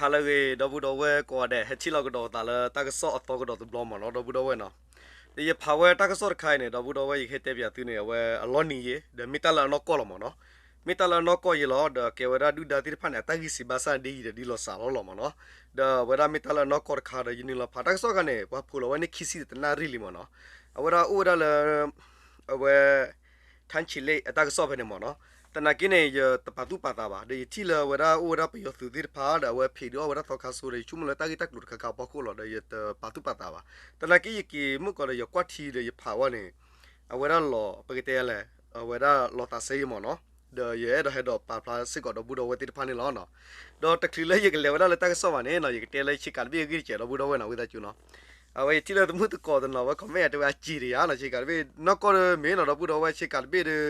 ဟါလၢအဂ့ၤ ဒီပုၢ်ဒီဝဲၢ်ကိးဂၤဒဲး ဟဲထံၣ်လိာ်ကဒီးသးလၢတၢ်ကစီၣ်အသီကဒီးတဘျီမ့ၢ်နီၤ ဒီပုၢ်ဒီဝဲၢ်နီၤ. ဒီးယဖးဝဲတၢ်ကစီၣ်တခါအံၤန့ၣ် ဒီပုၢ်ဒီဝဲၢ် ယကဟဲတဲပၠးသုန့ၣ် အဝဲအလီၢ်နံၤယ့ၤ ဒီးမ့ၢ်တၢ်လၢအနီၢ်ကီၢ်လီၤမ့ၢ်နီၤ. မ့ၢ်တၢ်လၢအနီၢ်ကီၢ်ယ့ၤလီၤ ဒီးကဲဝဲဒၣ်ဒုၣ်ဒါသ့ၣ်တဖၣ်န့ၣ် အတၢ်ဂံၢ်စံးဘၣ်ဆၣ်န့ၣ် ဒ်ယံၤဒီးဒ်လီၤစှၤလီၤလီၤမ့ၢ်နီၤ. ဒီးအဝဲဒၣ်မ့ၢ်တၢ်လၢအနီၢ်ကီၢ်တခါဒီး ယနုာ်လီၤဖးတၢ်ကစီၣ်အခါန့ၣ် ပှၤဖီၣ်လီၤဝဲန့ၣ်ခံဆံတနၣ်ရံၣ်လံမ့ၢ်နီၤ. အဝဲဒၣ်အိၣ်ဝဲဒၣ်လၢ အဝဲ ထၣ်ဆံးလ့ၣ်အတၢ်ကစီၣ်ဖဲန့ၣ်မ့ၢ်နီၤ. သနာ်က့န့ၣ် ယတပာ်သူၣ်ပာ်သးဘၣ် ဒီးယထံၣ်လၢအဝဲဒၣ်အိၣ်ဝဲဒၣ်ပယီၤသုးသ့ၣ်တဖၣ် ဒီးအဝဲဖံးဒုးအီၣ်ဝဲဒၣ်သီခါဆိဒီး ယဆိကမိၣ်လၢတၢ်ဂ့ၢ်တၢ်ကျိၤတခါခါအဖီခိၣ်လီၤ ဒီးယတပာ်သူၣ်ပာ်သးဘၣ်. သနာ်က့ယက့ၤမုၢ်ကီးဒီးယကွၢ်ထံဒီးယဖးဝဲန့ၣ် အဝဲဒၣ်လီၤ ပကတဲလဲၣ် အဝဲဒၣ်လီၤသးစဲယ့ၤမ့ၢ်နီၤ. ဒီးယအဲၣ်ဒိးဟဲဒိးပာ်ဖျါစ့ၢ်ကီးဒီပုၢ်ဒီဝဲၢ်သ့ၣ်တဖၣ်န့ၣ်လီၤ. ဒီးတချုးလၢယကလဲၤဝဲဒၣ်လၢတၢ်ကစီၣ်ဘၣ်န့ၣ်နီၤ ယကတဲလၢဆ့ကၤတဘ့ၣ်အဂ့ၢ်တစဲး ဒီပုၢ်ဒီဝဲၢ်နီၤ ဝံသးစူၤနီၤ. အဝဲယထံၣ်လၢသမုၣ်သကိးတနီၤဝဲ comment တဲဝဲအစံးတယၤနီၤ ဆ့ကၤတဘ့ၣ် နီၢ်ကီၢ်မ့ၢ်နီၤ ဒီပုၢ်ဒီဝဲၢ် ဆ့ကၤတဘ့ၣ်ဒီး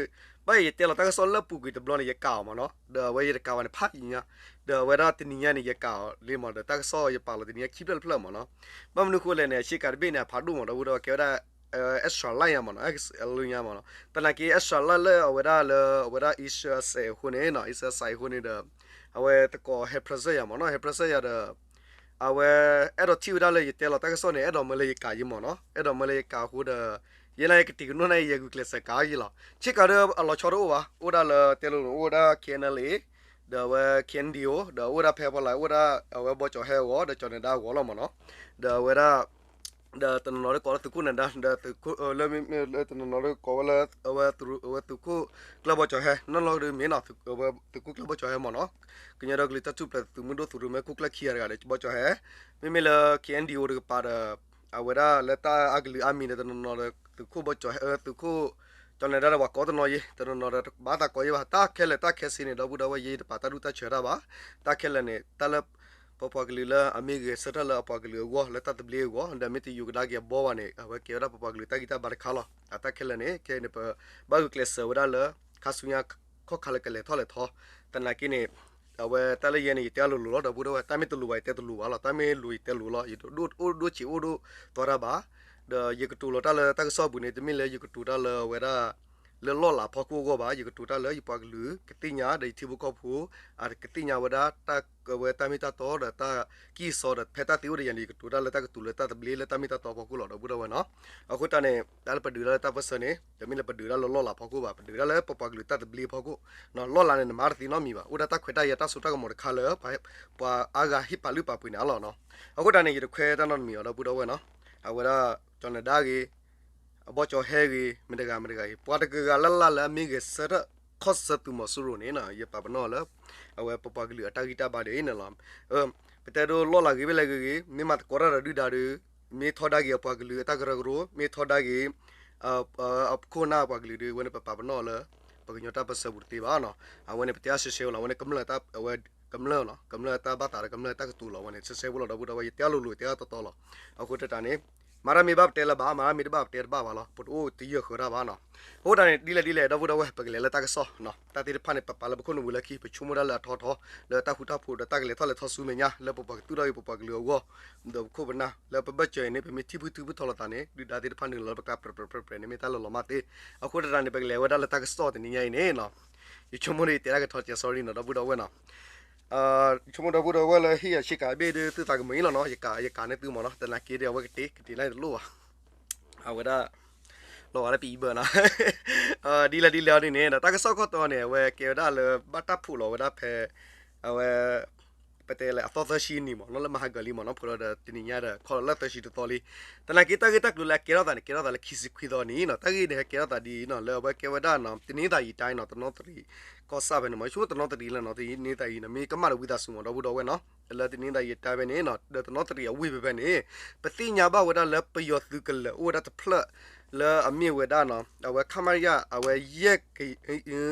ဘၣ်ယတဲလီၤတၢ်ကစီၣ်လၢပူၤကွံာ်တဘျီန့ၣ် ယကးအီၤမ့ၢ်နီၤ ဒီးအဝဲယတကးဘၣ်န့ၣ်ဖးယံၤညါ ဒီးအဝဲဒၣ်တနံၤညါန့ၣ် ယကးအီၤလံမ့ၢ် ဒီးတၢ်ကစီၣ်ယပာ်လီၤတနံၤညါခံဖျၢၣ်တဖျၢၣ်မ့ၢ်နီၤ. ဘၣ်မနုၤဃိလဲၣ်န့ၣ် ဆ့ကၤတဘ့ၣ်န့ၣ် အဖးဒိၣ်မ့ၢ် ဒီပုၢ်ဒီဝဲၢ် ကဲဝဲဒၣ် extra large ညါမ့ၢ်နီၤ extra large ညါမ့ၢ်နီၤ. သနာ်က့ extra large လၢအဝဲဒၣ်လၢအဝဲဒၣ် Asia စဲးအဃိန့ၣ်နီၤ Asia စဲးအဃိန့ၣ်ဒီး အဝဲသကိးဟဲ present ယၤမ့ၢ်နီၤ ဟဲ present ယၤဒီး အဝဲအဲၣ်ဒိးထံၣ်ဝဲဒၣ်လၢယတဲလီၤတၢ်ကစီၣ်န့ၣ် အဲၣ်ဒိးမၢလၢယကးယ့ၤမ့ၢ်နီၤ အဲၣ်ဒိးမၢလၢယကးအဃိဒီး ယဲန့ၣ်ယကတံၤကနိၣ်န့ၣ် ယဂုာ်ကျဲးစၢးကးယ့ၤလီၤ. ဆ့ကၤဒီးအလီၤဆီတအိၣ်ဘၣ် အိၣ်ဒၣ်လၢတဲလိၤလိၤ အိၣ်ဝဲဒၣ် K N L A ဒီးအဝဲ K N D O ဒီးအိၣ်ဒၣ်ဖဲပှၤလၢ အိၣ်ဝဲဒၣ်အဝဲဘီကၠီၤဟဲအဂီၢ် ဒီးကၠီၤနဒါအဂီၢ်လီၤမ့ၢ်နီၤ. ဒီးအဝဲဒၣ် ဒီးတနီၤနီၤဒီးကိးလၢသုးခိၣ်နဒါ ဒီးသုးခိၣ်လၢမ့မ့ၢ်လၢတနီၤနီၤဒီးကိးဝဲလၢ အဝဲသုးခိၣ်ကျၢၢ်ဘီကၠီၤဟဲ နီၢ်နီၢ်ဒီးမ့ၢ်နီၤ သုးခိၣ်ကျၢၢ်ဘီကၠီၤဟဲမ့ၢ်နီၤ. ကညီဒီကလုာ်တၢ်ထူၣ်ဖျဲးသုးမုၢ်ဒိၣ်သုးရူမဲခိၣ်ကျၢၢ်ခံဂၤတဂၤဒီးဘီကၠီၤဟဲ မ့မ့ၢ်လၢ K N D O တကပၤဒီး အဝဲဒၣ်လၢတၢ်အကလုာ်အါမံၤဒီးတနီၤနီၤဒီး သုးခိၣ်ဘီကၠီၤဟဲ သုးခိၣ်ကၠီၤနဒါဒီးပှၤကိးတနီၤယ့ၤ တနီၤနီၤဒီးဘၣ်သးကိးယ့ၤဘၣ် တၢ်ခဲလၢာ်တၢ်ခဲဆ့န့ၣ် ဒီပုၢ်ဒီဝဲၢ် ယတပာ်တၢ်ဒူၣ်တၢ်ဆၢတၢ်ဘၣ်. တၢ်ခဲလၢာ်န့ၣ် တၢ်လၢ ပပှၤကလုာ်လၢအမ့ၢ်ဂဲၤဆၢထၢၣ်လၢအပှၤကလုာ်အဂီၢ် လၢတၢ်သဘျ့အဂီၢ် ဒီးမ့ၢ်တယူၤကဒါက့ၤအဘီဘၣ်န့ၣ် အဝဲကဲဝဲဒၣ်ပပှၤကလုာ်တၢ်ဂံၢ်တၢ်ဘါတခါလီၤ. အတၢ်ခဲလၢာ်န့ၣ် ခဲအံၤန့ၣ် ပဘၣ်ဂုာ်ကျဲးစၢးဝဲဒၣ်လၢ ခါဆူညါ ခီၣ်ခါလၢကလဲၤထီၣ်လဲၤထီ သနာ်က့န့ၣ် အဝဲတၢ်လၢယဲန့ၣ် ယတဲအလိၤလိၤလီၤ ဒီပုၢ်ဒီဝဲၢ် တၢ်မ့ၢ်တလိၤဘၣ် ယတဲတလိၤဘၣ်လီၤ တၢ်မ့ၢ်လိၤယတဲလိၤလီၤ ယတအိၣ်ဒိၣ်ဆံးအိၣ်ဒိၣ်သွါတၢ်ဘၣ်. ဒီးယကတိၤလီၤတၢ်လၢတၢ်ကစီၣ်အပူၤန့ၣ် တမ့ၢ်လၢယကတိၤတၢ်လၢအဝဲဒၣ် လၢလီၢ်လၤဖီခိၣ်အဂီၢ်ဘၣ် ယကတိၤတၢ်လၢယပှၤကလုာ်ကသ့ၣ်ညါ ဒီးယထံဖိကီၢ်ဖိ အကသ့ၣ်ညါဝဲဒၣ် တၢ်ဝဲတၢ်မ့ၢ်တၢ်တီဒီးတၢ်ကံၢ်စီဒီးဖဲတၢ်သ့အိၣ်ဒီးယၤန့ၣ် ယကတိၤတၢ်လၢတၢ်ကတိၤလၢတၢ်သဘျ့လၢတၢ်မ့ၢ်တၢ်တီအဖီခိၣ်လီၤ ဒီပုၢ်ဒီဝဲၢ်နီၤ. အဃိတၢ်န့ၣ် တၢ်လၢပဒုးတၢ်လၢတၢ်ပၢၢ်ဆၢန့ၣ် တမ့ၢ်လၢပဒုးတၢ်လၢလီၢ်လၤဖီခိၣ်ဘၣ် ပဒုးတၢ်လၢပပှၤကလုာ်တၢ်သဘျ့အဖီခိၣ်. လီၢ်လၤန့ၣ် နမၤတသ့နီတမံၤဘၣ် အိၣ်ဒၣ်တၢ်ခွဲးတၢ်ယာ်တၢ်စိတၢ်ကမီၤတခါလၢ ပှၤအါဂၤဟ့ၣ်ပာ်လုၢ်ပာ်ပှ့ၤန့ၣ်အါလီၤနီၤ. အဃိတၢ်န့ၣ် ယတခွဲးတၢ်နီတမံၤအီၤ ဒီပုၢ်ဒီဝဲၢ်နီၤ. အဝဲဒၣ် ကၠီၤနဒါဂ့ၤ အဘီကၠီၤဟဲဂ့ၤ မတၤတဂၤမတၤတဂၤဂ့ၤ ပှၤတဂၤဂၤလၢ်လၢ်လၢအမ့ၢ်ဂဲၤဆၢထၢၣ် ခီၣ်ဆၢသုးမီၤစိရိၤန့ၣ် ယပာ်ပနီၣ်လၢ အဝဲပပှၤကလုာ်အတၢ်ဂံၢ်တၢ်ဘါဒ်အံၤန့ၣ်လီၤ. ပတဲဒိလီၢ်လၤဂ့ၤဖဲလဲၣ်ဂ့ၤဂ့ၤ မ့ၢ်မၤသကိးတၢ်ဒီးဒုၣ်ဒါဒီး မ့ၢ်ထီဒါက့ၤအပှၤကလုာ်အတၢ်ကရၢကရိ မ့ၢ်ထီဒါက့ၤ အခိၣ်နၢ်အပှၤကလုာ်ဒီး အဝဲန့ၣ်ပပာ်ပနီၣ်လၢ ပကညီတၢ်ပၢၢ်ဆၢပူၤတသ့ဘၣ်နီၤ. အဝဲန့ၣ် ပတဲအါရှဲရှဲဝဲလီၤ အဝဲန့ၣ် ကမျၢၢ်တၢ် အဝဲကမျၢၢ်နီၤ ကမျၢၢ်တၢ်ဘၣ်သးဒီးကမျၢၢ်တၢ်ကတိၤလီၤ အဝဲန့ၣ် ရှဲရှဲဖိလီၤ ဒီပုၢ်ဒီဝဲၢ် ယတဲအလိၤလိၤ ယတဲအတီတီလီၤ. အဃိတၢ်န့ၣ် မၤတၢ်မ့ၢ်ဘၣ်ပတဲလၢၤဘၣ် မၤတၢ်မ့ၢ်တဘၣ်ပတဲတဘၣ်ဘၣ်လီၤ ပတအိၣ်တယၢၢ်ဃၢၤတၢ်ဘၣ်နီၤ. အဃိတၢ်န့ၣ် ဒ်လဲၣ်ဒ်လဲၣ် ဒီပုၢ်ဒီဝဲၢ် ပကလဲၤလၢတၢ်ကစီၣ်နီၤ တၢ်သ့ၣ်တဖၣ်န့ၣ် ပပာ်လၢပခိၣ်နူာ်ဝံၤလၢခံ ပဆိကမိၣ်ဒၣ်လၢအထီထီ လၢတၢ်ဃူတၢ်ဖိးဒီးတၢ်ကလဲၤထီၣ်လဲၤထီဆူမဲာ်ညါ လၢပပှၤကသူၣ်ထီၣ်ဂ့ၤ ပပှၤကလုာ်အဂီၢ် ဒီးပခိၣ်ပနၢ် လၢပဘၢၣ်စၢၤအံၤန့ၣ် ပမ့ၢ်ထံၣ်ဖုထံၣ်ဖုထီၣ်လိာ်သးန့ၣ် ဒုၣ်ဒါသ့ၣ်တဖၣ်နုာ်လီၤလၢပကျါ ပြဲးပြဲးပြဲးပြဲးန့ၣ် မ့ၢ်တၢ်လီၤလီၤမၢ်သ့. အဃိတၢ်န့ၣ် ပကလဲၤဝဲဒၣ်လၢတၢ်ကစီၣ်တနံၤညါအံၤန့ၣ်နီၤ ယဆိကမိၣ်ဒီးယတဲတၢ်ကထီကဲ sorry နီၤ ဒီပုၢ်ဒီဝဲၢ်နီၤ. ဆိကမိၣ်ဒီပုၢ်ဒီဝဲၢ်လၢဟ့ၣ်ယၤဆ့ကၤတဘ့ၣ်ဒီး သုသးကမုာ်အံၤလီၤနီၤ ယကး ယကးန့ၢ်သုမ့ၢ်နီၤ သနာ်က့ဒီး အဝဲကတ့ ကတ့လၢတလိၣ်ဘၣ် အဝဲဒၣ် လီၤဂာ်လၢပအံဘၢနီၤ ဒ်လဲၣ်ဒ်လဲၣ်အီၤဒ်န့ၣ် တၢ်ကစီၣ်ခီၣ်တီန့ၣ် အဝဲကဲဝဲဒၣ်လၢဘၣ်တၢ်ဖှိၣ်လီၤဝဲဒၣ်ဖဲ အဝဲ ပတဲလဲၣ် အသီသၢဆံနံၣ်မ့ၢ်နီၤ လၢမဟါကၢ်လံမ့ၢ်နီၤ ဖှိၣ်လီၤဒီးတနံၤညါဒီး ခီလီၤလၢသၢဆံတသီလံ. သနာ်က့တၢ်ဂ့ၢ်တၢ်ကျိၤလၢအကဲထီၣ်သးန့ၣ် ကဲထီၣ်သးလၢခံဆံခွံသီနံၣ်နီၤ တၢ်ဂ့ၢ်န့ၣ် ဟဲကဲထီၣ်သးဒ်အံၤနီၤ လၢအဝဲကဲဝဲဒၣ်နီၤ တနင်္သာရီတိုင်းနီၤ တနီသရံၣ်ကီၢ်ဆၣ်ဖဲန့ၣ်မ့ၢ် ဆိတနီသရံၣ်လၢနီၤ တနင်္သာရီန့ၣ် မ့ၢ်ကမၣ်ဒီးဝံသးစူၤမ့ၢ် ဒီပုၢ်ဒီဝဲၢ်နီၤ လၢတနင်္သာရီတိုင်းဖဲန့ၣ်နီၤ ဒီးတနီသရံၣ်အဝ့ၢ်ဖဲဖဲန့ၣ် ပသ့ၣ်ညါဘၣ်ဝဲဒၣ်လၢပယီၤသုးကလၢၤအိၣ်ဝဲဒၣ်တဖျၢၣ် လၢအမ့ၢ်ဝဲဒၣ်နီၤ အဝဲ ခမရ အဝဲ ယဲၢ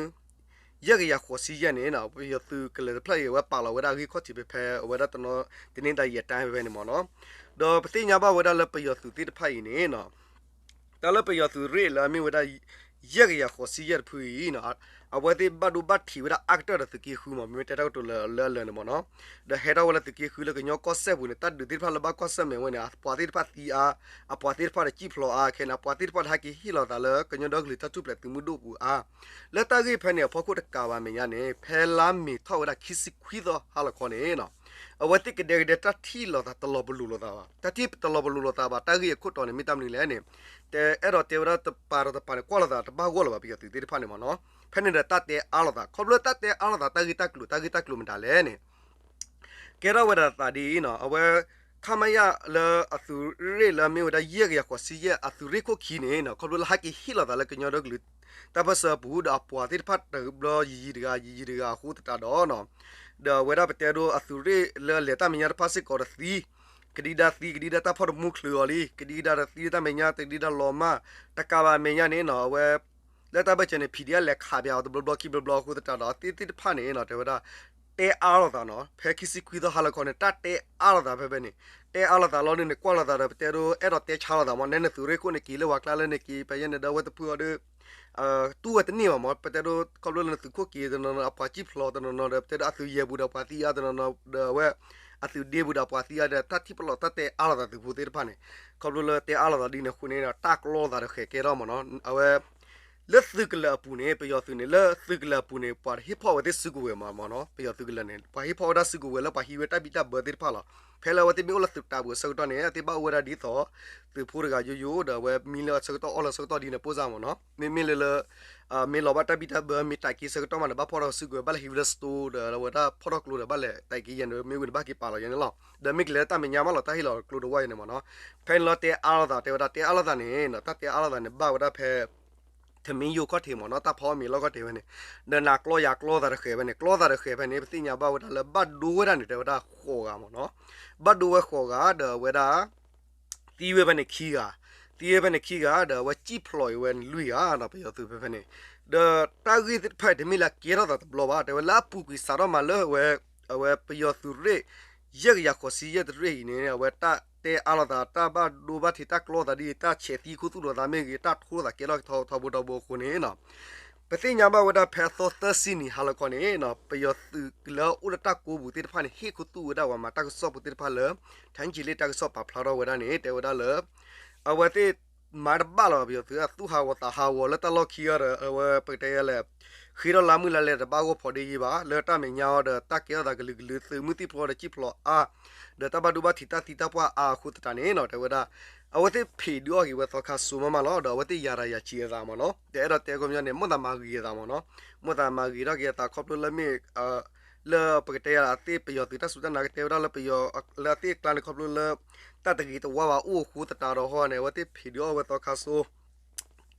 ်ကယၤဃိးဆံယဲၢ်န့ၣ်နီၤ ပယီၤသုးကလၢၤတဖျၢၣ်အံၤ အဝဲပာ်လီၤဝဲဒၣ်အဂံၢ်ခီၣ်ထံးဖဲဖဲ အဝဲဒၣ်တနီ တနင်္သာရီတိုင်းဖဲဖဲန့ၣ်မ့ၢ်နီၤ. ဒီးပသ့ၣ်ညါဘၣ်ဝဲဒၣ်လၢပယီၤသုးသ့ၣ်တဖၣ်အံၤန့ၣ်နီၤ တၢ်လၢပယီၤသုးရ့ၣ်လၢအမ့ၢ်ဝဲဒၣ် ယဲၢ်ကယၤဃိးဆံယဲၢ်တဖုအံၤနီၤ အဝဲသ့ၣ်ဘၣ်ဒိဘၣ်ထံးဝဲဒၣ်အါကတၢၢ်ဒီးသုးက့ဃုမ့ၢ် မ့မ့ၢ်တဲတၢ်ကတိၤလၢအလၢာ်န့ၣ်မ့ၢ်နီၤ. ဒီးဟဲထီၣ်ဝဲလၢသုးက့ဃုလၢကညီကီၢ်စဲၣ်ပူၤန့ၣ် တၢ်ဒုးသ့ၣ်တဖၣ်လၢဘၣ်ကွၢ်ဆၢၣ်မဲာ်ဝဲန့ၣ် အပှၤသ့ၣ်တဖၣ်သံအါ အပှၤသ့ၣ်တဖၣ်ဒီးစံၣ်ဖျိးအါခဲန့ၣ် အပှၤသ့ၣ်တဖၣ်ဒီးဟဲက့ၤဟ့ၣ်လီၤသးလၢကညီဒီကလုာ်တၢ်ထူၣ်ဖျဲးသုးမုၢ်ဒိၣ်ပူၤအါ လၢတၢ်ဂ့ၢ်ဖဲန့ၣ်အဖီခိၣ်တကးဘၣ်မဲာ်ညါန့ၣ် ဖဲလါမ့ၤထီၣ်ဝဲဒၣ်ခံဆံခွံသီဟါလီၤခီန့ၣ်နီၤ အဝဲသ့ၣ်ကဒဲကဒဲတၢ်ထံၣ်လိာ်သးတလီၤပလိာ်လိာ်သးဘၣ်, တၢ်ထံၣ်တလီၤပလိာ်လိာ်သးဘၣ်, တၢ်ဂ့ၢ်အခိၣ်တီန့ၣ် မ့ၢ်တၢ်မနုၤလဲၣ်န့ၣ်, တအဲၣ်ဒိးတဲဝဲဒၣ်တပၤဒီးတပၤန့ၣ် ကွၢ်လိာ်သးတဘၣ်ဂီၢ်လၢၤဘၣ် ပယီၤသုးသ့ၣ်တဖၣ်န့ၣ်မ့ၢ်နီၤ, ဖဲန့ၣ်ဒီးတၢ်တဲအါလိာ်သး, ခီဖျိတၢ်တဲအါလိာ်သး တၢ်ဂ့ၢ်တၢ်ကျိၤ တၢ်ဂ့ၢ်တၢ်ကျိၤမတၤလဲၣ်န့ၣ် ကဲထီၣ်ဝဲဒၣ်သးဒ်အံၤနီၤ, အဝဲ ခမရ လၢအသုးရ့ၣ်လၢအမ့ၢ်ဝဲဒၣ်ယဲၢ်ကယၤဃိးဆံယဲၢ် အသုးရ့ၣ်ခိၣ်ခံန့ၣ်နီၤ, ခီဖျိလၢဟဲက့ၤဟ့ၣ်လီၤသးလၢကညီဒီကလုာ် တၢ်ပၢၢ်ဆၢအပူၤ ဒီးအပှၤသ့ၣ်တဖၣ်တဘျီယံာ်ယံာ်တဂၤ ယံာ်ယံာ်တဂၤအဃိသတးဒီးနီၤ, ဒီးအဝဲဒၣ်ပတဲဒိအသုးရ့ၣ်လၢအလဲၤတၢ်မဲာ်ညါတဖၣ်စ့ၢ်ကီးဒီးသံ, ကဒံကဒါသံ ကဒံကဒါတၢ်ဖီၣ်တမူချုးအီၤလံ, ကဒံကဒါဒီးသံလၢတၢ်မဲာ်ညါ တကဒံကဒါလီၤမၢ်, တကးဘၣ်အမဲာ်ညါန့ၣ်နီၤ, အဝဲ လၢတၢ်ဘၢၣ်စၢၤန့ၣ် PDF လဲၤခးပၠးအီၤတဘျီဘျီခံဘျီဘျီအဃိသတးဒီး အသ့ၣ်သ့ၣ်တဖၣ်န့ၣ်နီၤ တဲဝဲဒၣ် တဲအါလိာ်သးနီၤ, ဖဲခံဆံခွံသီဟါလီၤခီန့ၣ် တၢ်တဲအါလိာ်သးဖဲဖဲန့ၣ်, တဲအါလိာ်သးလီၤဒ်န့ၣ် ကွၢ်လိာ်သးဒီး ပတဲဒိအဲၣ်ဒိးတဲဆါလိာ်သးမ့ၢ် နဲနသုးရ့ၣ်ခိၣ်န့ၣ်က့ၤလၢပှၤကျါလၢန့ၣ်က့ၤ ပယဲန့ၣ်ဒီးအဝဲတဖုအီၤဒီး တူၢ်ဝဲတန့ၢ်ဘၣ်မ့ၢ် ပတဲဒိ ခီဖျိလၢနသုးခိၣ်က့ၤတနီၤနီၤ အပှၤစံၣ်ဖျိးတနီၤနီၤဒီး ပတဲဒိ အသုးယဲၢ်ပူၤဒီးပှၤသံအါတနီၤနီၤ ဒီးအဝဲ အသုးဒ့ပူၤဒီးပှၤသံအါဒီး တၢ်ထံၣ်ပလီၢ်တၢ်တဲအါလိာ်သးသုးဖိသ့ၣ်တဖၣ်န့ၣ်, ခီဖျိလၢတဲအါလိာ်သးဒ်န့ၣ်အဃိန့ၣ်ဒီး တၢ်ကျီသးတဃဲးကဲထီၣ်မ့ၢ်နီၤ, အဝဲ လၢသုးကလၢၤအပူၤန့ၣ် ပယီၤသုးန့ၣ် လၢသုးကလၢၤအပူၤန့ၣ် ပှၤဟ့ၣ်ဖီၣ်ဝဲသ့ၣ်စုကဝဲၤမ့ၢ်နီၤ, ပယီၤသုးကလၢၤန့ၣ် ပှၤဟ့ၣ်ဖီၣ်ဝဲဒၣ်စုကဝဲၤလၢပှၤဟံးဝဲတၢ်ဘံၣ်တၢ်ဘၢသ့ၣ်တဖၣ်လီၤ. ဖဲလၢအဝဲသ့ၣ်မ့ၢ်အိၣ်လၢသုးတၢ်ပူၤအဆၢကတီၢ်န့ၣ် အသ့ၣ်ဘၣ်အိၣ်ဝဲဒၣ်ဒ်သိး သုးဖိတဂၤယိယိဒီး အဝဲမံလၢအဆၢကတီၢ်အီၣ်လၢအဆၢကတီၢ်ဒ်န့ၣ် ပိၢ်စၢ်မ့ၢ်နီၤ, မ့မ့ၢ်လၢလၢ မ့ၢ်လီၤဘၣ်တၢ်ဘံၣ်တၢ်ဘၢ မ့ၢ်တၢ်က့ၤဆၢကတီၢ်မးဒီး ဘၣ်ဖီၣ်ထီၣ်စုကဝဲၤ ဘၣ်လဲၤဟံးဝဲလၢ store ဒီး အဝဲဒၣ်ဖီၣ်ထီၣ်ကျိဒီး ဘၣ်လဲၤတၢ်က့ၤယဲၢ်န့ၣ် မ့ၢ်ဝံၤန့ၣ် ဘၣ်က့ၤပာ်လီၤယဲၢ်န့ၣ်လီၤ. ဒီးမ့ၢ်ကလဲၤလၢတၢ်မဲာ်ညါမးလီၤ တၢ်ဟ့ၣ်လီၤကျိတဝၢ်ယဲၢ်န့ၣ်မ့ၢ်နီၤ, ဖဲန့ၣ်လီၤတဲအါလိာ်သး တဲဝဲဒၣ်တဲအါလိာ်သးန့ၣ် တၢ်တဲအါလိာ်သးန့ၣ် ဘၣ်ဝဲဒၣ်ဖဲ ထမင်းရုံခီၣ်ထံးမ့ၢ်နီၤ, တၢ်ဖီအီၣ်မ့ၤလီၢ်ခီၣ်ထံးဖဲန့ၣ်, ဒီးနၤကျီယၤကျီသးတဃဲးဖဲန့ၣ်, ကျီသးတဃဲးဖဲန့ၣ် ပသ့ၣ်ညါဘၣ်ဝဲဒၣ်လၢဘၣ်ဒိဝဲဒၣ်န့ၣ် တဲဝဲဒၣ်ဃိးဂၤမ့ၢ်နီၤ, ဘၣ်ဒိဝဲဃိးဂၤ ဒီးအဝဲဒၣ် သံဝဲဖဲန့ၣ်ခံဂၤ, သံဝဲဖဲန့ၣ်ခံဂၤ ဒီးအဝဲစံၣ်ဖျိးအံၤဝဲန့ၣ်လွံၢ်ဂၤနီၤ, ပယီၤသုးဖဲဖဲန့ၣ်, ဒီးတၢ်ဂ့ၢ်သ့ၣ်တဖၣ်အံၤ တမ့ၢ်လၢအကဲထီၣ်သးတဘျီဘၣ်, တဲဝဲလၢအပူၤကွံာ်စးထီၣ်မးလၢအဝဲ အဝဲပယီၤသုးရ့ၣ် ယဲၢ်ကယၤဃိးဆံယဲၢ်တရ့ၣ်အံၤန့ၣ် အဝဲတၢ်တဲအါလိာ်သး တၢ်ဘၣ်ဒိဘၣ်ထံး တၢ်ကျီသးဒ်အံၤ တၢ်ဆဲးသံခူသူၣ်လိာ်သးမ့ၢ်ဂ့ၤ တၢ်ထိလိာ်သးကဲထီၣ်ထီဘိထီဘိအဃိန့ၣ်နီၤ, ပသ့ၣ်ညါဘၣ်ဝဲဒၣ်ဖဲအသီသၢဆံနံၤဟါလီၤခီန့ၣ်နီၤ, ပယီၤသုးလၢအအိၣ်လၢတၢ်ကိးပူၤသ့ၣ်တဖၣ်န့ၣ် ဟ့ၣ်ခူသူၣ်ဝဲဒၣ်ပှၤမၤတၢ်ကစီၣ်ဖိသ့ၣ်တဖၣ်လၢ ထၣ်ကၠံၣ်လ့ၣ်တၢ်ကစီၣ်ပာ်ဖျါထီၣ်ဝဲဒၣ်န့ၣ် တဲဝဲဒၣ်လၢ အဝဲသ့ၣ်မၤတဘၣ်လီၤ ပယီၤသုး သူၣ်ဟးဂီၤသးဟးဂီၤလၢတၢ်လီၢ်ခံအီၤဒီး အဝဲပကတဲယဲလဲၣ် ဃ့ထီၣ်လါမုၢ်လါလဲတဘၣ်ဂီၢ်ဖိးဒ့ယ့ဘၣ် လၢတၢ်မဲာ်ညါအီၤဒီး တၢ်ကဲထီၣ်သးကလုာ်ကလုာ် သုးမုၢ်သံၣ်ဖျိဒီးစံၣ်ဖျိးအါ ဒီးတၢ်ဘၣ်ဒိဘၣ်ထံးတၢ်သံတၢ်ပှၢ်အါအဃိသတးန့ၣ်နီၤ တဲဝဲဒၣ် အဝဲသ့ၣ်ဖံးဒုးအီၣ်က့ၤဝဲသီခါစိမးမးလီၤ. ဒီးအဝဲသ့ၣ်ယၤတၢ်ယၤဆံးအသးမ့ၢ်နီၤ တအဲၣ်ဒိးတဲကီၢ်ပညီန့ၣ် မိၣ်သးမၤဂ့ၤအသးမ့ၢ်နီၤ မိၣ်သးမၤဂ့ၤထီၣ်က့ၤအသးခီဖျိလၢမ့ၢ် လၢပကတဲယၤအသ့ၣ်ပယီၤသုးတၢ်စူၢ်တၢ်နာ်ကတဲဝဲဒၣ်လၢပယီၤလၢအသ့ၣ်အကျါန့ၣ် ခီဖျိလၢတၢ်တဂ့ၤတဝါဘၣ်အိၣ်အဃိသတးဒီးဟီန့ၣ် အဝဲသ့ၣ်ဖံးဒုးအီၣ်ဝဲသီခါစိ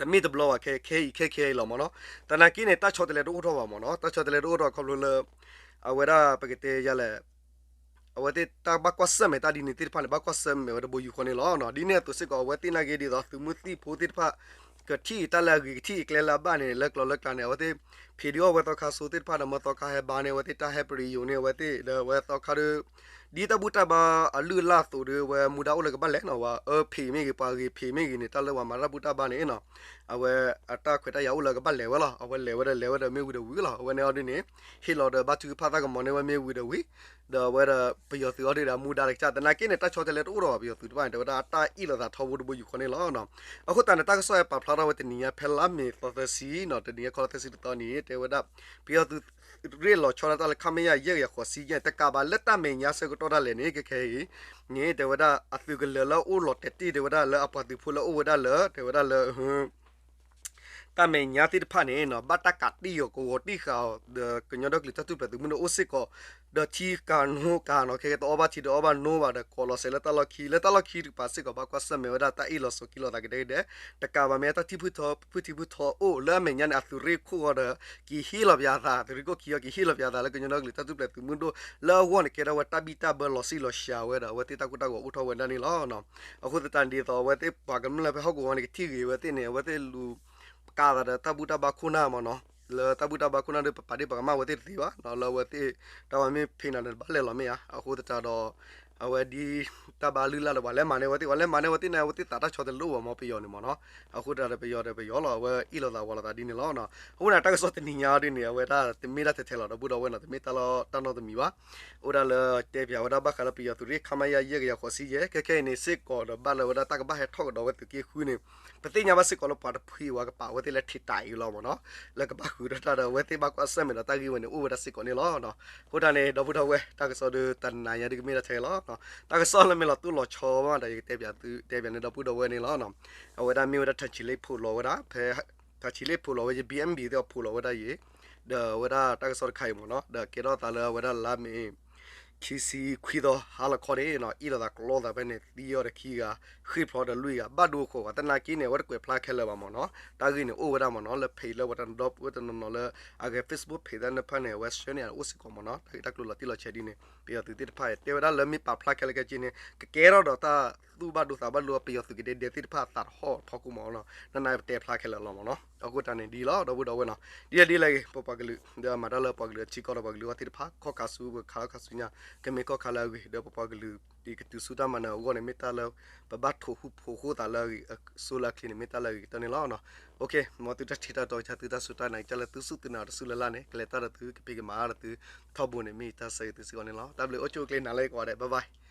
တမ့ၢ်တဘျီဘၣ် ခဲခဲအံၤခဲခဲအံၤလီၤမ့ၢ်နီၤ. သနာ်က့န့ၣ် တၢ်ဆီတလဲတအိၣ်ထီၣ်ဘၣ်မ့ၢ်နီၤ တၢ်ဆီတလဲတအိၣ်ထီၣ်ခီဖျိလၢ အဝဲဒၣ်ပကတဲယၤလဲၣ် အဝဲသ့ၣ်တၢ်ဘၣ်ကွၢ်ဆၢၣ်မဲာ်တၢ်ဒ်န့ၣ်သ့ၣ်တဖၣ်န့ၣ် ဘၣ်ကွၢ်ဆၢၣ်မဲာ်ဝဲတဘိယူၢ်ဃီန့ၣ်လီၤ. ဒ်န့ၣ်အသိးစ့ၢ်ကီး အဝဲသ့ၣ်နာ်က့ဒ်သိးသုးမုၢ်သံၣ်ဖိသ့ၣ်တဖၣ် ကထံၣ်တၢ်လၢအဂ့ၤ ကထံၣ်အကျဲလၢအဘၣ်န့ၣ် လၢကျိၤလၢကျါန့ၣ် အဝဲသ့ၣ်ဖံးဒုးအီၣ်ဝဲသီခါစိသ့ၣ်တဖၣ်ဒီး မၢသီခါဟဲဘါန့ၣ် အဝဲသ့ၣ်တၢ်ဟဲပရံယိာ်န့ၣ် အဝဲသ့ၣ်ဒီးအဝဲသီခါဒီး ဒ်တၢ်ဘူၣ်တၢ်ဘါအလုၢ်အလၢ်အသိးဒီး အဝဲမူဒါအိၣ်လၢကဘၣ်လဲၤနီၤ ဝဲအၢဖံးမ့ၢ်ဂ့ၤ ပှၤဂ့ၤဖံးမ့ၢ်ဂ့ၤန့ၣ် တၢ်လၢပှၤမၤတၢ်ဘူၣ်တၢ်ဘါန့ၣ်နီၤ အဝဲအတၢ်ခွဲးတၢ်ယာ်အိၣ်လၢကဘၣ်လဲၤဝဲလီၤ. အဝဲလဲၤဝဲဒီးလဲၤဝဲဒီးမ့ၢ်ဝံၤဒီးဝံၤလီၤ. အဝဲန့ၣ်အီၤဒ်န့ၣ် ဟ့ၣ်လီၤဒီးဘါထုကဖၣ်သၣ်ကမီၤန့ၢ်ဝဲမ့ၢ်ဝံၤဒီးဝံၤ ဒီးအဝဲဒီးပယီၤသုးအီၤဒ်ဒီးမူဒါလၢကစၢ် သနာ်က့န့ၣ် တၢ်ဆီတလဲတအိၣ်ဒီးဘၣ် ပယီၤသုးတဖၣ်န့ၣ် တဲဝဲဒၣ်တၢ်အ့ၣ်လိာ်သးထီဘိတဘိယူၢ်ဃီန့ၣ်လီၤ. အဃိသတးန့ၣ် တၢ်ကစီၣ်ဟဲပာ်ဖျါထီၣ်ဝဲတနံၤညါ ဖဲလါမ့ၤသီသၢဆံနီၤ တနံၤညါခီလါသၢဆံတသီန့ၣ် တဲဝဲဒၣ် ပယီၤသုးရ့ၣ်လီၤဆီဒၣ်တၢ်လၢ ခမရ ယဲၢ်ကယၤဃိးဆံယဲၢ် တကးဘၣ်လၢတၢ်မဲာ်ညါဆၢကတီၢ်ဒၣ်လဲာ်န့ၣ် ခဲခဲအံၤန့ၣ် တဲဝဲဒၣ်အသုးကလၢၤလၢအအိၣ်လီၤတဲာ်တ့ၢ် တဲဝဲဒၣ်လၢအပှၤသုးဖိလၢအအိၣ်ဝဲဒၣ်လၢ တဲဝဲဒၣ်လၢ တၢ်မဲာ်ညါသ့ၣ်တဖၣ်န့ၣ်နီၤ ဘၣ်တၢ်ကးတံာ်အီၤကဝီၤတံာ်ဃာ်အီၤ ဒီးကညီဒီကလုာ်တၢ်ထူၣ်ဖျဲးသုးမုၢ်ဒိၣ်အိၣ်စ့ၢ်ကီး ဒီးထံကးနိကးနီၤ ခဲကဲတအီၣ်ဘၣ်ထံဒီးအီၣ်ဘၣ်နိဘၣ်ဒီး ကိးလီၤစဲးလၢတၢ်လီၢ်ခံ လၢတၢ်လီၢ်ခံတကပၤစ့ၢ်ကီး ဘၣ်ကွၢ်ဆၢၣ်မဲာ်ဝဲဒၣ်တၢ်အ့ၣ်လိာ်ဆိးက့လိာ်သးကဒဲကဒဲ တကးဘၣ်မ့ၢ်တၢ်ထံၣ်ဖုထီ ဖုထံဖုထီအိၣ်လၢအမဲာ်ညါန့ၣ် အသုးရ့ၣ်ခိၣ်အီၤဒီး က့ၤဟ့ၣ်လီၤပၠးသး သုးရ့ၣ်ခိၣ်ခံအီၤက့ၤဟ့ၣ်လီၤပၠးသးလၢကညီဒီကလုာ်တၢ်ထူၣ်ဖျဲးသုးမုၢ်ဒိၣ် လၢအဂီၢ်န့ၣ် ကဲထီၣ်ဝဲတၢ်ဘံၣ်တၢ်ဘၢလီၤစံၣ်လီၤစှၤဝဲဒီး အဝဲသ့ၣ်တၢ်ကိၢ်တၢ်ဂီၤအိၣ်ထီၣ်ဝဲဒၣ်န့ၣ်လီၤ. အဃိသတးန့ၣ်ဒ်သိး အဝဲသ့ၣ်ပှၤကမျၢၢ်လၢဖဲဟီၣ်ကဝီၤန့ၣ် ကထံၣ်ဂ့ၤဝဲသ့ၣ်န့ၣ် အဝဲသ့ၣ်လူၤကးသးဒီးတၢ်ဘူၣ်တၢ်ဘါခိၣ်နၢ်မ့ၢ်နီၤ လၢတၢ်ဘူၣ်တၢ်ဘါခိၣ်နၢ်ဒီး ပပာ်ဒ့ၣ်ပာ်ကမၣ်ဝဲသ့ၣ်တသ့ဘၣ် လၢအဝဲသ့ၣ် တၢ်ဝဲမ့ၢ်ဖံးနၤဒီးတဘၣ်လဲၣ်လီၤမ့ၢ်ဧါ အဃိသတးဒီး အဝဲဒ်တၢ်ဘၣ်လုၢ်လၢ်ဒီး ပှၤလဲၤမၤန့ၢ်အဝဲသ့ၣ်, ပှၤလဲၤမၤန့ၢ်အဝဲသ့ၣ်န့ၣ် အဝဲသ့ၣ်သးတၢ်ဆီတလိၣ်ဘၣ်မ့ၢ် ပယီၤန့ၣ်မ့ၢ်နီၤ. အဃိတၢ်ဒီးပယီၤဒီးပယီၤလီၤ, အဝဲအ့ၣ်လိာ်သးဝီလိာ်သးဒ်န့ၣ်လီၤ. အဃိန့ၣ် တၢ်ကစီၣ်တနံၤညါဒ်န့ၣ် အဝဲဒၣ်တမ့ၢ်တၢ်ထဲထဲလီၤ ဒီပုၢ်ဒီဝဲၢ်နီၤ, တမ့ၢ်တၢ်လီၢ်တၢ်နီတမံၤဘၣ်. အိၣ်ဒၣ်လၢတဲပၠးဝဲဒၣ်ဘၣ်ဃးလၢပယီၤသုးရ့ၣ် ခမရ ယဲၢ်ကယၤဃိးဆံယဲၢ်, ခဲခဲအံၤန့ၣ် စ့ၢ်ကီးဒီးဘၣ်လၢဝဲဒၣ်တၢ်ကဘၣ်ဟဲထီၣ်ကဒီးဝဲသုးက့ဃုန့ၣ်, ပသ့ၣ်ညါဘၣ်စ့ၢ်ကီးလၢပှၤတဖုအံၤဝဲကပာ်ဝဲသ့ၣ်လၢထံးတၢ်အံၤလီၤမ့ၢ်နီၤ, လၢကဘၣ်ဃုာ်ဒီးတၢ်ဒီး အဝဲသ့ၣ်ဘၣ်ကွၢ်ဆၢၣ်မဲာ်ဒီးတၢ်ဂ့ၢ်ဝဲန့ၣ် အိၣ်ဝဲဒၣ်စ့ၢ်ကီးန့ၣ်လီၤ. အဃိတၢ်န့ၣ် ဒီပုၢ်ဒီဝဲၢ် တၢ်ကစီၣ်ဒုးတနၤညါဒုးကမ့ၢ်ဒၣ်ထဲလီၤ. တၢ်ကစီၣ်လၢမ့ၢ်လီၤတိၢ်လီၤဆီဘၣ်ဒီး ယကတဲပၠးသု တဲပၠးန့ၣ် ဒီပုၢ်ဒီဝဲၢ်န့ၣ်လီၤ. အဝဲဒၣ်မ့ၢ်ဝဲဒၣ် ထၢၣ်ဆံးလ့ၣ် ဖိးလီၤဝဲဒၣ် ဖဲ ထၢၣ်ဆံးလ့ၣ် ဖိးလီၤဝဲ BMB သ့ၣ်အီၤ ဖိးလီၤဝဲဒၣ်အံၤ, ဒီးအဝဲဒၣ်တၢ်ကစီၣ်တခါအံၤမ့ၢ်နီၤ, ဒီးကဲထီၣ်သးလၢအဝဲဒၣ်လါမ့ၤ ခံဆံခွံသီ ဟါလီၤခီန့ၣ်နီၤ, အ့ၣ်လိာ်သးကျိသးဖဲန့ၣ် သံအီၤဒီးခံဂၤ, ဃ့ၢ်ဖျိးဒီးလွံၢ်ဂၤ, ဘၣ်ဒိအခိၣ်ဂၤ, သနာ်က့န့ၣ် အဝဲတကွဲးဖျါခဲလၢာ်ဘၣ်မ့ၢ်နီၤ. တၢ်ဂ့ၢ်န့ၣ်အိၣ်ဝဲဒၣ်မ့ၢ်နီၤ, လၢ page လၢပှၤတနီၤဒီပုၢ်ဝဲၢ်တနီၤနီၤလၢ အဂဲၤ Facebook page သ့ၣ်တဖၣ်န့ၣ် အဝဲဆှၢန့ၢ်အအိၣ်စ့ၢ်ကီးမ့ၢ်နီၤ. တၢ်ဂ့ၢ်တၢ်ကျိၤလီၤတံၢ်လီၤဆဲးဒ်န့ၣ် ပယီၤသုးသ့ၣ်တဖၣ်အံၤ တဲဝဲဒၣ်လၢမ့ၢ်ပာ်ဖျါခဲလၢာ်ခဲဆ့န့ၣ် ကကဲထီၣ်ဒီးတၢ်သူၣ်ဘၣ်ဒိသးဘၣ်ဒိ ပယီၤသုးကဒဲဒဲသ့ၣ်တဖၣ်အသးတဟီၣ်ဖီခိၣ်မ့ၢ်နီၤ. နနပတဲဖျါခဲလၢာ်လီၤမ့ၢ်နီၤ. အဃိတၢ်န့ၣ်ဒ်လီၤ ဒီပုၢ်ဒီဝဲၢ်နီၤ, ဒ်လဲၣ်ဒ်လဲၣ်ဂ့ၤ ပပှၤကလုာ် ဒီးမၤတၢ်လၢပှၤကလုာ်အထံကီၢ်ဒီးပှၤကလုာ်အဂီၢ်သ့ၣ်တဖၣ် ခီၣ်ခါဆူ ပခးလီၤခါဆူညါ ကမ့ၢ်ကီၢ်ခါလၢအဂ့ၤ ဒီးပပှၤကလုာ် ကတုၤဆူတၢ်မၤနၢၤအဂီၢ်န့ၣ် မ့ၢ်တၢ်လၢ ပဘၣ်ထိၣ်ဟူးဖိးဃိသးလၢအဂ့ၤ အစိလၢအချ့န့ၣ် မ့ၢ်တၢ်လၢအဂ့ၤကတၢၢ်န့ၣ်လီၤ. မ်သုတၢ်ထံၣ်တၢ်တီကစၢ် သုတၢ်စူၢ်တၢ်နာ်ကစၢ်လၢသုစူၢ်သုနာ်တစူၢ်လၢ်လၢ်န့ၣ် ကလဲၤတၢ်ဒီးသုကဖံးကမၤအါဒီးသုထီဘိန့ၣ် မ့ၢ်တၢ်ဆၢဂ့ၤသုစ့ၢ်ကီးန့ၣ်လီၤ. တၢ်ဘျုးအိၣ်ဆူၣ်အိၣ်ချ့နၤလၢကိးဂၤဒဲး bye bye.